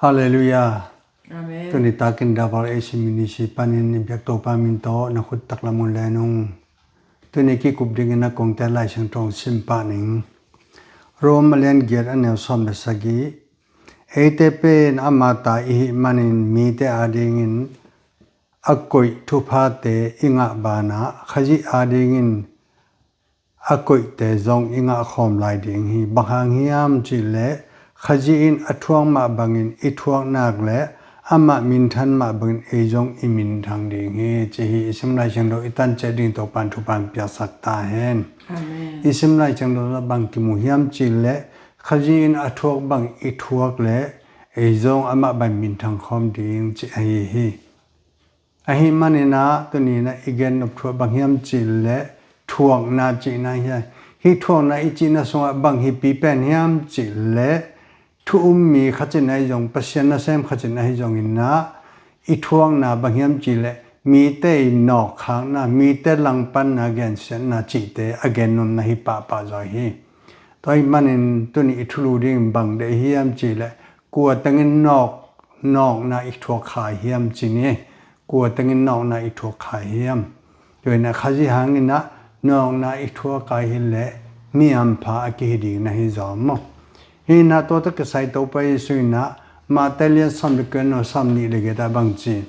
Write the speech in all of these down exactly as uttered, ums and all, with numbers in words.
Halleluiah. Amen. Tuni takin Double A C Ministry panin i biak Topa min tawh na khut taklam un len ung. Tuni kikup dingin a kongte Lai Siangtho sim pah ning. Rom a lian giat a neu sawm le sagih. Eite pen ama ta i hih manin mite adingin a koih thuphate i ngah banah Khazih adingin a koihte zong i ngah khawm lai ding hi. Bang hang hiam cihleh Khazih in a thuak mah bangin i thuak nak le amah minthan mah bangin ei zong i minthang ding hi, ci hi. I sim Lai Siangtho i tan ciat ding Topan thupan piaksak ta hen. Amen. I sim Lai Siangtho bang kimu hiam cihleh Khazih in a thuak bang i thuak le ei zong amah bang minthang khawm ding ci ahi hi. Ahi maninah tuninah i gen nop thuak bang hiam cihleh thuakna cihna hi. Hih thuakna i cihna sungah bang hi pi pen hiam cihleh thu um mi khat cihna hi zong, Pasian nasem khat cihna hi zonginah i thuakna bang hiam cihleh mite i nawkkhakna, mite langpanna, gensiatna cihte a gen nopna hi pahpah zaw hi. Tua hi manin tuni i thulu ding bang dei hiam cihleh kua tengin nawk, nawkna i thuak kha hiam ci ni. Kua tengin nawkna i thuak kha hiam? Tuinah Khazih hanginah nawkna i thuak kha hileh mi hampha a kihi ding na hi zaw maw? Hinah tua tawh kisai Topa Jesu inah Matthai lian sawm le kua neu sawm nih le giat ah bang ci.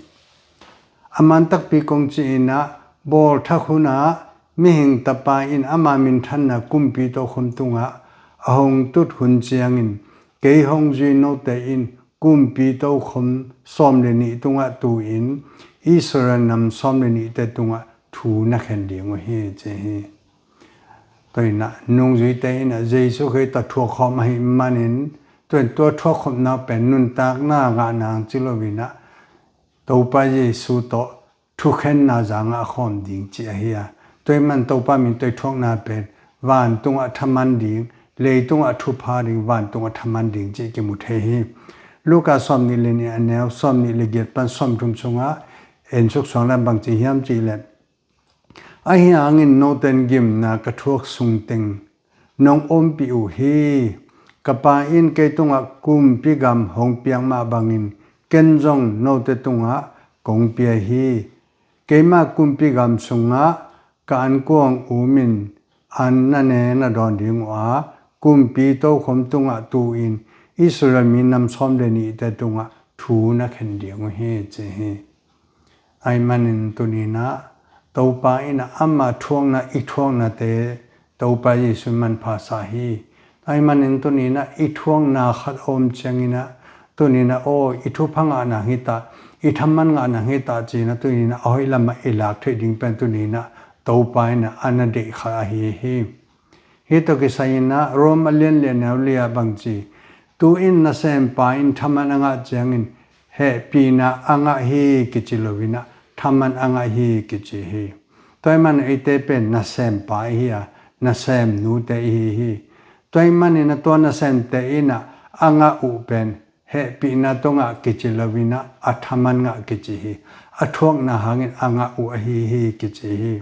A man takpi kong ci inah bawlthak hunah mihing tapa in ama minthanna kumpi tokhom tungah a hong tut hun ciangin kei hong zui note in kumpi tokhom sawm le nih tungah tu-in Israel nam sawm le nihte tungah thu na khen ding uh hi, ci hi. Tuinah nungzuite inah Jesu Khrih tawh thuakkhawm ahi manin tuin tua thuakkhawmna pen nuntakna ngah nang ci loinah Topa Jesu tawh thukhenna za ngah khawm ding ci ahi a. Tua hi man Topa min tawh i thuakna pen vantungah thaman ding, leitungah thupha ding, vantungah thaman ding cih kimu thei hi. Luka sawm nih le nih a neu sawm nih le giat pan sawm thum sungah en suk suang le bang ci hiam cihleh Ahi hangin noten gimna ka thuak sungteng nong ompih uh hi. Ka Pa in kei tungah kumpi gam hong piak mah bangin ken zong note tungah kong pia hi. Keimah kumpi gam sungah ka ankuang umin an na ne na dawn ding uh a, kumpi tokhom tungah tu-in Israel mi nam sawm le nihte tungah thu na khen ding uh hi, ci hi. Ahi manin tuninah Topa inah ama thuakna i thuaknate Topa Jesu in manpha sa hi. Ahi manin tuninah i thuakna khat a om cianginah tuninah aw i thupha ngah nang hi ta, i thaman ngah nang hi ta cinah tuninah a hoih lamah i lak theih ding pen tuninah Topa inah a na deih khat ahi hi. Hih tawh kisai inah Rom a lian li a neu li ah bang ci, tu-in nasempa in thaman a ngah ciangin hehpihna a ngah hi kici loinah thaman a ngah hi kici hi. Tua hi man eite pen nasempa ihi a, nasemnute ihi hi. Tua hi maninah tua nasemte inah a ngah uh pen hehpihna tawh ngah kici loinah a thaman ngah kici hi. A thuakna hangin a ngah uh ahi hi kici hi.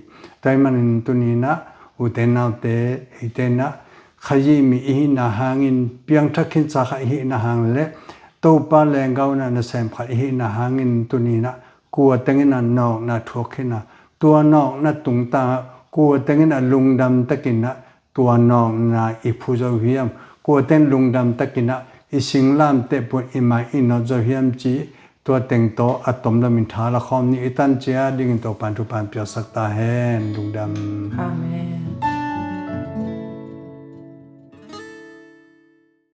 Tua hi manin tuninah ute naute eite inah Khazih mi ihihna hangin piangthak khinsa khat ihihna hang le Topa lenggah unah nasem khat ihihna hangin tuninah kua tengin a nawkna thuak khin a, tua nawkna tungtangah kua tengin a lungdam takinah tua nawkna i phu zo hiam? Kua teng lungdam takinah i singlamteh pun i mai i nawt zo hiam ci, tua teng tawh a tom lomin tha la khawm ni. I tan ciat dingin Topan thupan piaksak ta hen. Lungdam. Amen.